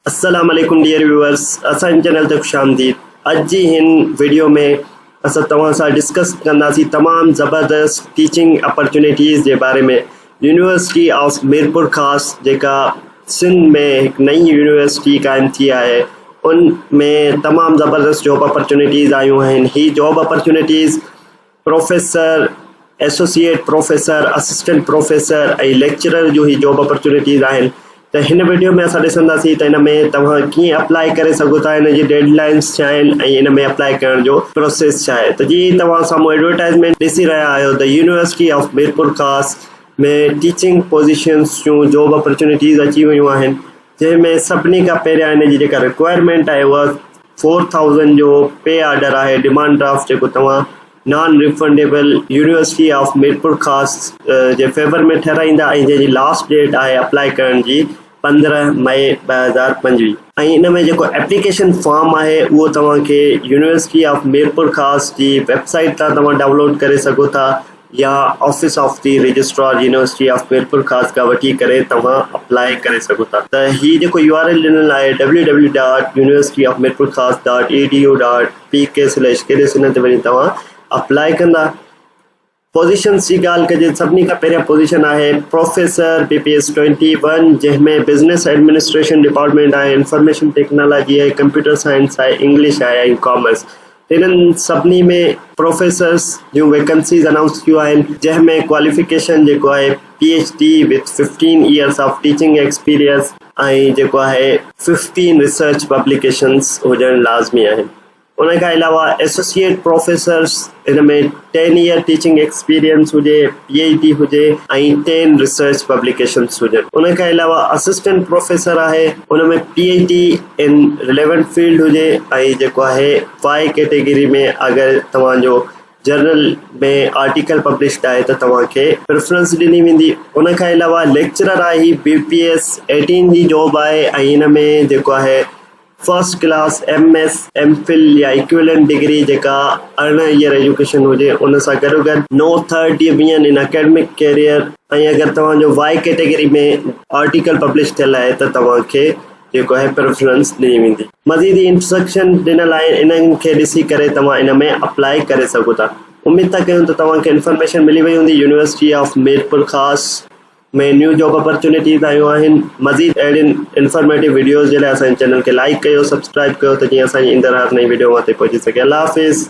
السلام عليڪم dear viewers اسان جي چينل تي خوش آمديد اڄ جي هن ويڊيو ۾ اسان توهان سان ڊسڪس ڪنداسين تمام زبردست ٽيچنگ اپرچونيٽيز جي باري ۾ يونيورسٽي آف ميرپور خاص جيڪا سنڌ ۾ هڪ نئين يونيورسٽي قائم ٿي آهي ان ۾ تمام زبردست جاب اپرچونيٽيز آيون آهن هي job opportunities professor, associate professor, assistant professor ۽ lecturer جون هي جاب اپرچونيٽيز آهن ته هن وڊيو ۾ اسان ڏسنداسين ته ان ۾ توهان ڪيئن اپلائي ڪري سگهو ٿا ان جي ڊيڊ لائنس ڇا آهن ۽ ان ۾ اپلائي ڪرڻ جو پروسيس ڇا آهي ته جيئن توهان سامهون ايڊورٽائزمينٽ ڏسي رهيا آهيو ته university of Mirpurkhas ۾ teaching positions June job opportunities اچي ويون آهن جنهن ۾ سڀني کان پهريان ان جي جيڪا رڪوائرمينٽ آهي اها فور ٿائوزنڊ جو پي آرڊر آهي ڊمانڊ ڊرافٽ جيڪو توهان non refundable university of Mirpurkhas جي فيور ۾ ٺهرائيندا ۽ جنهن جي لاسٽ ڊيٽ آهي اپلائي ڪرڻ جي 15 مئي 2025 ۽ ان ۾ جيڪو ايپليڪيشن فارم آهي اهو توهان کي يونيورسٽي آف ميرپورخاص جي ويب سائيٽ تان توهان ڊائونلوڊ ڪري سگهو ٿا يا office of the registrar university of Mirpurkhas کان وٺي ڪري توهان اپلائي ڪري سگهو ٿا ته هي جيڪو يو آر ايل ڏنل آهي W W dot university of Mirpurkhas dot E D U dot P K slash careers ان تي وڃي توهان اپلائي ڪندا. پوزيشنس جي ڳالهه ڪجي سڀني کان پهريان پوزيشن آهي professor B P S twenty one جنهن ۾ بزنس ايڊمنسٽريشن ڊپارٽمينٽ آهي انفارميشن ٽيڪنالاجي آهي ڪمپيوٽر سائنس آهي انگلش آهي ۽ ڪامرس انهن سڀني ۾ پروفيسرس جون ويڪنسيز انائونس ٿيون آهن جنهن ۾ ڪواليفڪيشن جيڪو آهي P H D with fifteen years of teaching experience ۽ جيڪو آهي ففٽين ريسرچ پبليڪيشنس هجڻ لازمي آهن ان کان علاوه ايسوسيئيٽ پروفيسرس ان ۾ ٽين ايئر ٽيچنگ ايڪسپيرينس هجي پي ايڇ ڊي هجي ۽ ٽين ريسرچ پبليڪيشنس هجن ان کان علاوه اسسٽنٽ پروفيسر آهي ان ۾ P H D in relevant field هجي ۽ جيڪو آهي وائي ڪيٽيگري ۾ اگر توهان جو جرنل ۾ آرٽيڪل پبلشڊ آهي ته توهان کي پريفرنس ڏني ويندي ان کان علاوه ليڪچرر آهي بي پي ايس ايٽين جي جاب آهي ۽ ان ۾ جيڪو آهي first class M S M Phil يا ايڪويلنٽ ڊگري جيڪا 18 ايئر ايجوڪيشن هجي ان سان گڏوگڏ no third division in academic career ۽ اگر توهان جو وائي ڪيٽيگري ۾ آرٽيڪل پبلش ٿيل آهي ته توهان کي جيڪو آهي پريفرنس ڏني ويندي. مزيد هي انسٽرڪشن ڏنل آهن انهن کي ڏسي ڪري توهان ان ۾ اپلائي ڪري سگهو ٿا. اميد ٿا ڪيون ته توهان کي انفارميشن ملي وئي هوندي university of Mirpurkhas ۾ new job opportunities آيون آهن مزيد اهڙين انفارميٽو وڊيوز جي لاء اسان جي چينل کي لائيڪ ڪيو سبسڪرائب ڪيو ته جيئن اسان جي ايندڙ هر نئين وڊيو اوهان تائين پهچي سگهي الله حافظ.